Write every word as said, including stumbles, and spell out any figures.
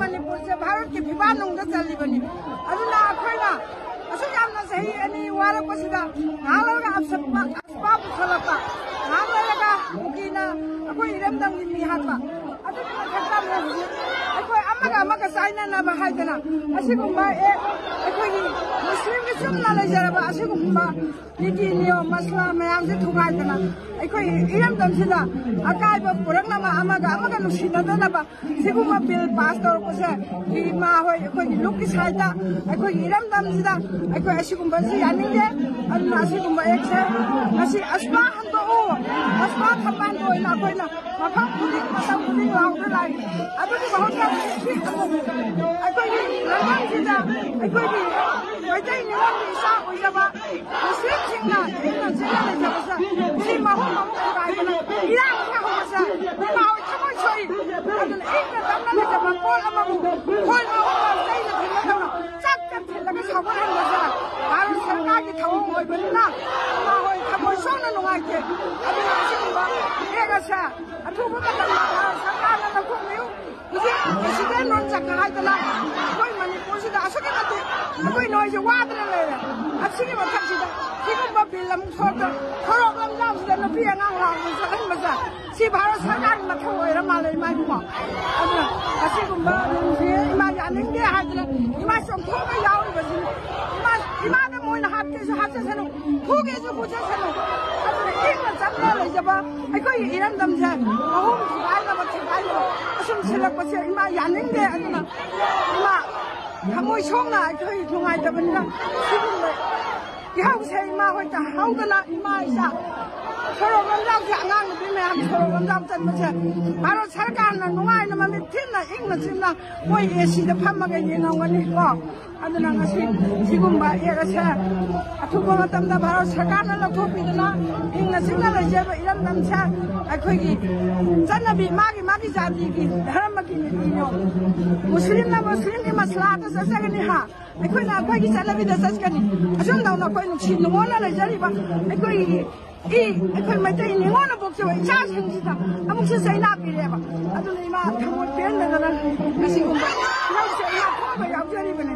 ꯃꯅꯤꯄꯨꯔꯁꯦ ꯚꯥꯔꯠꯀꯤ ꯐꯤꯕꯥꯟꯅꯨꯡꯗ ꯆꯜꯂꯤꯕꯅꯤ꯫ ꯑꯗꯨꯅ ꯑꯩꯈꯣꯏꯅ ꯑꯁꯨꯛ ꯌꯥꯝꯅ ꯆꯍꯤ ꯑꯅꯤ ꯋꯥꯔꯛꯄꯁꯤꯗ ꯉꯥꯏꯍꯥꯛ ꯂꯩꯔꯒ ꯑꯐꯁꯄꯥ, ꯑꯐꯁꯄꯥ ꯄꯨꯁꯜꯂꯛꯄ, ꯉꯥꯏꯍꯥꯛ ꯂꯩꯔꯒ ꯀꯨꯀꯤꯅ ꯑꯩꯈꯣꯏ ꯏꯔꯝꯗꯝꯒꯤ ꯃꯤ ꯍꯥꯠꯄ, ꯑꯗꯨꯒꯤ ꯃꯊꯛꯇ ꯑꯃꯨꯛ ꯍꯧꯖꯤꯛ ꯑꯩꯈꯣꯏ ꯑꯃꯒ ꯑꯃꯒ ꯆꯥꯏꯅꯅꯕ ꯍꯥꯏꯗꯅ ꯑꯁꯤꯒꯨꯝꯕ ꯑꯦ ꯑꯩꯈꯣꯏꯒꯤ ꯃꯨꯁꯂꯤꯝꯒꯤ ꯆꯨꯝꯅ ꯂꯩꯖꯔꯕ ꯑꯁꯤꯒꯨꯝꯕ ꯅꯤꯇꯤ ꯅꯤꯌꯣꯝ ꯃꯁꯂꯥ ꯃꯌꯥꯝꯁꯦ ꯊꯨꯒꯥꯏꯗꯅ ꯑꯩꯈꯣꯏ ꯏꯔꯝꯗꯝꯁꯤꯗ ꯑꯀꯥꯏꯕ ꯄꯨꯔꯛꯅꯕ, ꯑꯃꯒ ꯑꯃꯒ ꯅꯨꯡꯁꯤꯅꯗꯅꯕ ꯁꯤꯒꯨꯝꯕ ꯕꯤꯜ ꯄꯥꯁ ꯇꯧꯔꯛꯄꯁꯦ ꯏꯃꯥ ꯍꯣꯏ ꯑꯩꯈꯣꯏꯒꯤ ꯂꯨꯞꯀꯤ ꯁꯥꯏꯗ ꯑꯩꯈꯣꯏꯒꯤ ꯏꯔꯝꯗꯝꯁꯤꯗ ꯑꯩꯈꯣꯏ ꯑꯁꯤꯒꯨꯝꯕꯁꯤ ꯌꯥꯅꯤꯡꯗꯦ꯫ ꯑꯗꯨꯅ ꯑꯁꯤꯒꯨꯝꯕ ꯑꯦꯛꯁꯦ ꯉꯁꯤ ꯑꯁꯄꯥ ꯍꯟꯗꯣꯛꯎ, ꯑꯁꯄꯥ ꯊꯝꯕꯥꯜꯗ ꯑꯣꯏꯅ ꯑꯩꯈꯣꯏꯅ ꯃꯐꯝ ꯈꯨꯗꯤꯡ ꯃꯇꯝ ꯈꯨꯗꯤꯡ ꯂꯥꯎꯗꯨꯅ ꯂꯥꯛꯏ꯫ ꯑꯗꯨꯒꯤ ꯃꯍꯨꯠꯇ ꯍꯧꯖꯤꯛ ꯑꯩꯈꯣꯏꯒꯤ ꯂꯝꯗꯝꯁꯤꯗ ꯑꯩꯈꯣꯏꯒꯤ ꯃꯩꯇꯩ ꯅꯤꯉꯣꯜꯒꯤ ꯏꯆꯥ ꯑꯣꯏꯖꯕ ꯃꯨꯁꯂꯤꯝꯁꯤꯡꯅ ꯏꯪꯅ ꯆꯤꯛꯅ ꯂꯩꯖꯕꯁꯦ ꯁꯤ ꯃꯍꯨꯝ ꯑꯃ ꯊꯨꯒꯥꯏꯗꯅ ꯏꯔꯥꯡ ꯊꯥꯍꯧꯕꯁꯦ ꯏꯃꯥ ꯍꯣꯏ ꯊꯃꯣꯏ ꯁꯣꯛꯏ꯫ ꯑꯗꯨꯅ ꯏꯪꯅ ꯇꯞꯅ ꯂꯩꯖꯕ ꯄꯣꯠ ꯑꯃꯕꯨ ꯈꯣꯏ ꯃꯍꯨꯝ ꯑꯃ ꯆꯩꯅ ꯊꯤꯟꯕꯗꯧꯅ ꯆꯞ ꯆꯞ ꯊꯤꯜꯂꯒ ꯁꯧꯒꯠꯍꯟꯕꯁꯦ ꯚꯥꯔꯠ ꯁꯔꯀꯥꯔꯒꯤ ꯊꯧꯑꯣꯡ ꯑꯣꯏꯕꯅꯤꯅ ꯏꯃꯥ ꯍꯣꯏ ꯊꯃꯣꯏ ꯁꯣꯛꯅ ꯅꯨꯡꯉꯥꯏꯇꯦ꯫ ꯑꯗꯨꯅ ꯑꯁꯤꯒꯨꯝꯕ ꯂꯦꯛ ꯑꯁꯦ ꯑꯊꯨꯕ ꯃꯇꯝꯗ ꯚꯥꯔꯠ ꯁꯔꯀꯥꯔꯅ ꯂꯧꯊꯣꯛꯄꯤꯌꯨ꯫ ꯍꯧꯖꯤꯛ ꯑꯦꯛꯁꯤꯗꯦꯟ ꯔꯣꯟ ꯆꯠꯀ ꯍꯥꯏꯗꯅ ꯑꯩꯈꯣꯏ ꯃꯅꯤꯄꯨꯔꯁꯤꯗ ꯑꯁꯨꯛꯀꯤ ꯃꯇꯤꯛ ꯑꯩꯈꯣꯏ ꯅꯣꯏꯁꯦ ꯋꯥꯗꯅ ꯂꯩꯔꯦ꯫ ꯑꯁꯤꯒꯤ ꯃꯊꯛꯁꯤꯗ ꯁꯤꯒꯨꯝꯕ ꯕꯤꯜ ꯑꯃꯨꯛ ꯊꯣꯛꯇ ꯁꯣꯔꯣꯛ ꯂꯝꯖꯥꯎꯁꯤꯗ ꯅꯨꯄꯤ ꯑꯉꯥꯡ ꯂꯥꯎꯗꯅ ꯆꯠꯍꯟꯕꯁꯦ ꯁꯤ ꯚꯥꯔꯠ ꯁꯔꯀꯥꯔꯒꯤ ꯃꯊꯧ ꯑꯣꯏꯔ ꯃꯥꯜꯂꯦ ꯏꯃꯥ ꯏꯕꯨꯡꯉꯣ꯫ ꯑꯗꯨꯅ ꯑꯁꯤꯒꯨꯝꯕ ꯕꯤꯜꯁꯦ ꯏꯃꯥ ꯌꯥꯅꯤꯡꯗꯦ ꯍꯥꯏꯗꯅ ꯏꯃꯥ ꯆꯣꯡꯊꯣꯛꯑꯒ ꯌꯥꯎꯔꯤꯕꯁꯤꯅꯤ꯫ ꯏꯃꯥ, ꯏꯃꯥꯗ ꯃꯣꯏꯅ ꯍꯥꯠꯀꯦꯁꯨ ꯍꯥꯠꯆꯁꯅꯨ, ꯐꯨꯒꯦꯁꯨ ꯐꯨꯖꯁꯅꯨ꯫ ꯑꯗꯨꯅ ꯏꯪꯅ ꯆꯝꯅ ꯂꯩꯖꯕ ꯑꯩꯈꯣꯏꯒꯤ ꯏꯔꯝꯗꯝꯁꯦ ꯃꯍꯨꯝ ꯊꯨꯒꯥꯏꯅꯕ, ꯊꯨꯒꯥꯏꯅꯕ ꯑꯁꯨꯝ ꯁꯤꯜꯂꯛꯄꯁꯦ ꯏꯃꯥ ꯌꯥꯅꯤꯡꯗꯦ꯫ ꯑꯗꯨꯅ ꯏꯃꯥ ꯊꯃꯣꯏ ꯁꯣꯛꯅ ꯑꯩꯈꯣꯏ ꯅꯨꯡꯉꯥꯏꯇꯕꯅꯤꯅ ꯁꯤꯒꯨꯝꯕ ꯏꯍꯧꯁꯦ ꯏꯃꯥ ꯍꯣꯏ ꯇꯥꯍꯧꯗꯅ ꯏꯃꯥ ꯏꯆꯥ ꯁꯣꯔꯣꯛ ꯂꯝꯖꯥꯎꯁꯦ, ꯑꯉꯥꯡ ꯅꯨꯄꯤ ꯃꯌꯥꯝ ꯁꯣꯔꯣꯛ ꯂꯝꯖꯥꯎ ꯆꯠꯄꯁꯦ ꯚꯥꯔꯠ ꯁꯔꯀꯥꯔꯅ ꯅꯨꯡꯉꯥꯏꯅ ꯃꯃꯤꯠ ꯊꯤꯟꯅ ꯏꯪꯅ ꯆꯤꯟꯅ ꯃꯣꯏ ꯑꯦ ꯁꯤꯗ ꯐꯝꯃꯒ ꯌꯦꯡꯉꯝꯒꯅꯤꯀꯣ꯫ ꯑꯗꯨꯅ ꯉꯁꯤ ꯁꯤꯒꯨꯝꯕ ꯑꯦꯛ ꯑꯁꯦ ꯑꯊꯨꯕ ꯃꯇꯝꯗ ꯚꯥꯔꯠ ꯁꯔꯀꯥꯔꯅ ꯂꯧꯊꯣꯛꯄꯤꯗꯅ ꯏꯪꯅ ꯆꯤꯛꯅ ꯂꯩꯖꯕ ꯏꯔꯝꯗꯝꯁꯦ ꯑꯩꯈꯣꯏꯒꯤ ꯆꯠꯅꯕꯤ ꯃꯥꯒꯤ ꯃꯥꯒꯤ ꯖꯥꯇꯤꯒꯤ ꯙꯔꯃꯒꯤ ꯅꯤꯇꯤ ꯅꯤꯌꯣꯝ, ꯃꯨꯁꯂꯤꯝꯅ ꯃꯨꯁꯂꯤꯝꯒꯤ ꯃꯁꯂꯥꯗ ꯆꯠꯆꯒꯅꯤ ꯍꯥ, ꯑꯩꯈꯣꯏꯅ ꯑꯩꯈꯣꯏꯒꯤ ꯆꯠꯅꯕꯤꯗ ꯆꯠꯀꯅꯤ꯫ ꯑꯁꯨꯝ ꯇꯧꯅ ꯑꯩꯈꯣꯏ ꯅꯨꯡꯁꯤ ꯅꯨꯡꯉꯣꯟꯅ ꯂꯩꯖꯔꯤꯕ ꯑꯩꯈꯣꯏꯒꯤ ꯏ, ꯑꯩꯈꯣꯏ ꯃꯩꯇꯩ ꯅꯤꯉꯣꯜꯅ ꯄꯣꯛꯆꯕ ꯏꯆꯥꯁꯤꯡꯁꯤꯗ ꯑꯃꯨꯛꯁꯨ ꯆꯩꯅꯥ ꯄꯤꯔꯦꯕ꯫ ꯑꯗꯨꯅ ꯏꯃꯥ ꯊꯃꯣꯏ ꯄꯦꯟꯗꯗꯅ ꯉꯁꯤꯒꯨꯝꯕ ꯂꯧꯁꯦ ꯏꯃꯥ ꯊꯣꯛꯑꯒ ꯌꯥꯎꯖꯔꯤꯕꯅꯤ꯫